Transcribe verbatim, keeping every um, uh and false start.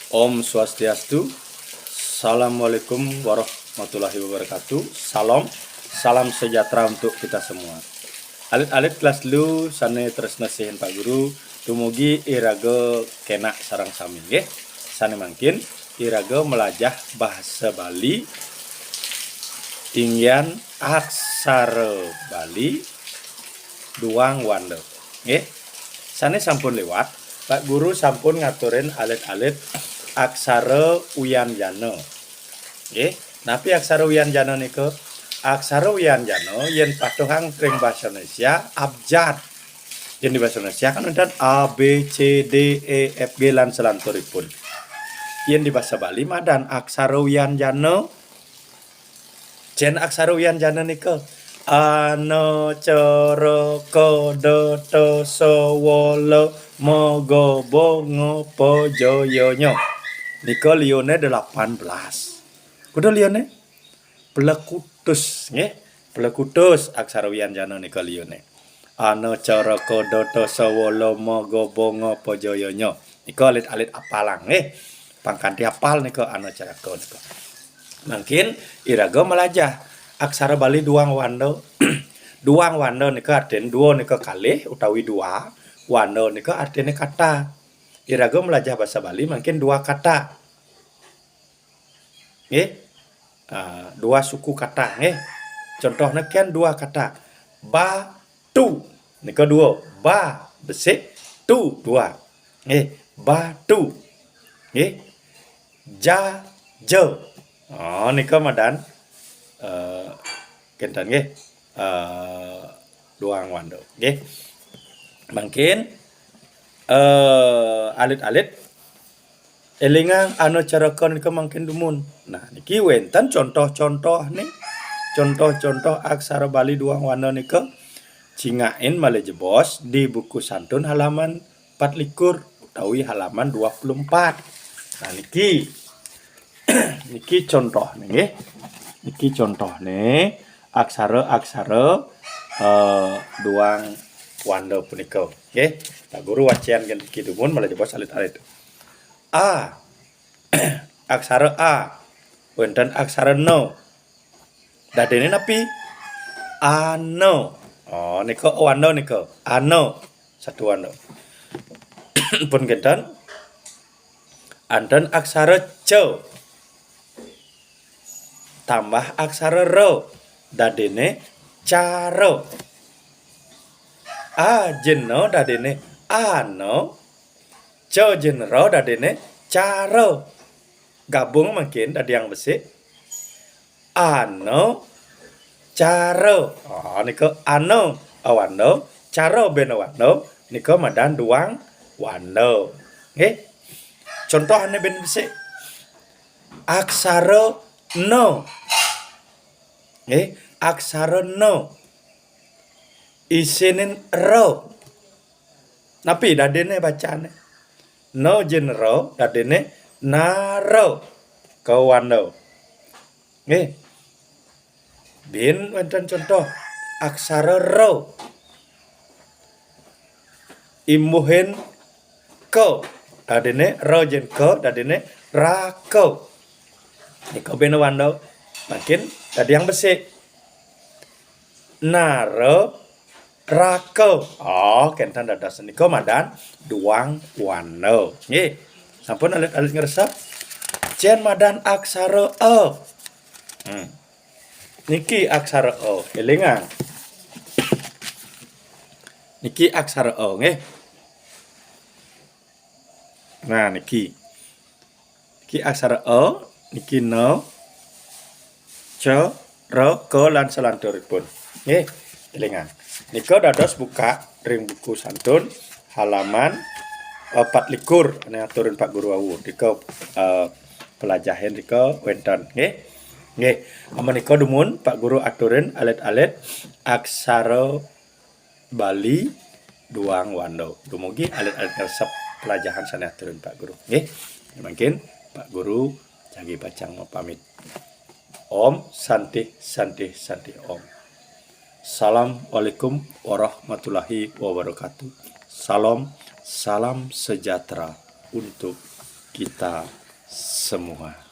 Om Swastiastu. Assalamualaikum warahmatullahi wabarakatuh. Salam, salam sejahtera untuk kita semua. Alit-alit kelas telu sané tresna sihin Pak Guru, dumugi iraga kénak sareng sami nggih. Sané mangkin iraga melajah bahasa Bali inggian aksara Bali duang wanda. Nggih. Sané sampun liwat, Pak Guru sampun ngaturin alit-alit aksara wianjana. Nggih. Napi aksara wianjana nika? Aksara wianjana yén patuhang ring basa Indonesia abjad. Yén di basa Indonesia kan wénten A, B, C, D, E, F, G lan salanturipun. Yén di basa Bali madan aksara wianjana. Cén aksara wianjana nika, ana, cara, ka, data, sa, wala, ma, ga, ba, nga, pa, ja, ya, nya. Nika liuné delapan belas. Kuda liuné? Plekutus, nggih. Plekutus aksara wianjana nika liuné. Ana, cara, ka, data, sa, wala, ma, ga, ba, nga, pa, ja, ya, nya. Nika alit-alit apalang nggih. Pang kanti apal nika ana, cara, ka nika. Mangkin iraga malajah aksara Bali duang wanda. Duang wanda nika artin dua nika kalih utawi dua. Wanda nika artiné kata. Iraga malajah basa Bali mangkin dua kata. Nggih. Ah, dua suku kata nggih. Contohnya kan dua kata. Batu. Nika dua. Ba besik, tu dua. Nggih, batu. Nggih. Jaja. Oh, nika madan eh kénten nggih. Eh duang wanda. Nggih. Mangkin eh alit-alit élingang ana, cara, ka nika mangkin dumun. Nah, niki wénten contoh-contohné. Contoh-contoh aksara Bali duang wanda nika cingakin malih jebos di buku santun halaman empat likur utawi halaman dua puluh empat. Nah, niki. Niki contohné nggih. Niki contohné aksara-aksara eh duang wanda punika. Nggih. Pak Guru wacén niki dumun malih jebos alit-alit. A. Aksara A. Wénten aksara na. Dadiné napi? Ana. Oh, nika wanda nika. Ana. Satu wanda. Pun kénten. Anten aksara ca. Tambah aksara ra. Dadiné cara. A jin na dadiné ana. Ca jin ra dadiné cara. Gabung mangkin dadiang besik. Ana cara. Ah, nika ana awanda, cara bén awanda, nika madan duang wanda. Nggih. Contoh ané bén besik. Aksara na. Nggih, aksara na. Isinin ra. Napi dadiné bacané? Na jin ra dadiné nara. Kawanda. Nggih. Bin wénten contoh aksara ra. Imbuhin ka. Dadiné ra jin ka, dadiné raka. Nika bén wanda. Mangkin dadiang besik. Nara raka. Oh, kénten dados nika madan duang wanda. Nggih. Sampun alit-alit ngresep. Cén madan aksara a. Hmm. Niki aksara a. Élingang. Niki aksara a nggih. Nah, niki. Niki aksara a, niki na, ca, ra, ka lan salanturipun. Nggih, élingang. Nika dados buka ring buku santun halaman empat likur ané aturin Pak Guru wau. Nika eh, pelajahin nika wénten, nggih. Nggih, amunika dumun Pak Guru aturin alit-alit aksara Bali duang wanda. Dumugi alit-alit ngresep pelajahan sané aturin Pak Guru. Nggih. Mangkin Pak Guru jagi pacang mapamit. Om Santih Santih Santih Om. Assalamualaikum warahmatullahi wabarakatuh. Salam, salam sejahtera untuk kita semua.